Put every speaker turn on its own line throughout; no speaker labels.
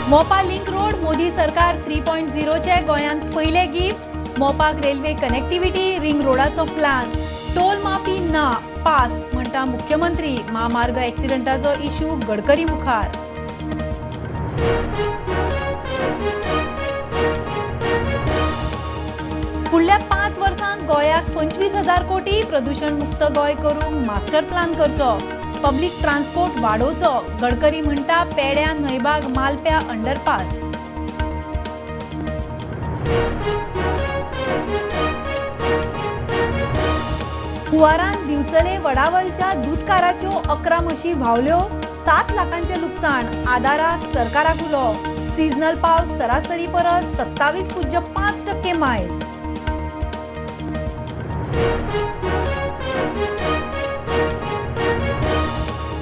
Mopa link road Modi सरकार 3.0चे गोंयांत पयले गिफ्ट. मोपाक रेल्वे कनेक्टिव्हिटी, रिंग रोडाचो प्लान. टोल माफी ना, पास म्हणटा मुख्यमंत्री. म्हामार्ग एक्सिडंटाचो इशू गडकरी मुखार. फुडल्या 5 वर्सांत गोंयाक 25,000 कोटी. प्रदूशण मुक्त गोंय करूंक मास्टर प्लान करचो. पब्लीक ट्रान्सपोर्ट वाडोवचो. गडकरी म्हणटा पेड्या, न्हंयबाग, मालप्या अंडरपास. हुवारान दिवचले वडावलच्या दूदकाराच्यो 11 म्हशी व्हांवल्यो. 7 लाखांचें लुकसाण. आदाराक सरकाराक उलो. सिजनल पावस सरासरी परस 27.5% मायज.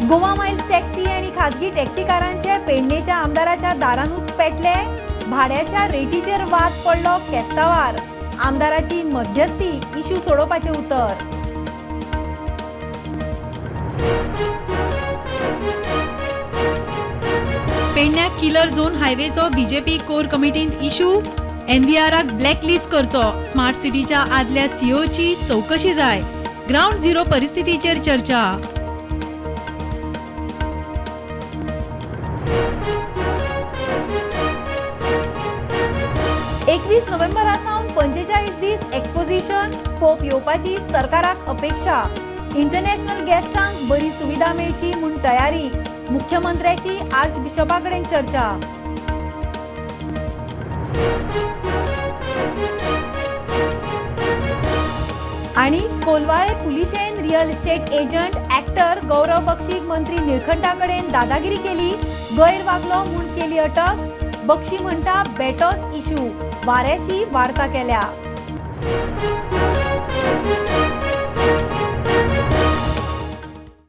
गोवा मायल्स टॅक्सी आनी खाजगी टॅक्सीकारांचे पेडणेच्या आमदाराच्या दारानूच पेटले. भाड्याच्या रेटीचेर वाद पडलो केस्तावार. आमदाराची मध्यस्थी, इश्यू सोडोवपाचें उतर. पेडण्या किलर झोन हायवेचो बीजेपी कोर कमिटींत इशू. एमव्हीआराक ब्लॅकलिस्ट करचो. स्मार्ट सिटीच्या आदल्या सीओची चवकशी जाय. ग्रावंड झिरो परिस्थितीचेर चर्चा. 21 नोव्हेंबरा सावन 45 दीस एक्सपोजिशन. पोप येवपाची सरकाराक अपेक्षा. इंटरनॅशनल गेस्टांक बरी सुविधा मेळची म्हूण तयारी. मुख्यमंत्र्याची आर्च बिशपा कडेन चर्चा. आनी Colvale पुलिशेन real estate agent actor Gaurav बक्षीक मंत्री निळखंठा कडेन दादागिरी केली, गैर वागलो म्हूण केली अटक. बक्षी म्हणटा बेटोच इशू, वाऱ्याची वार्ता केल्या.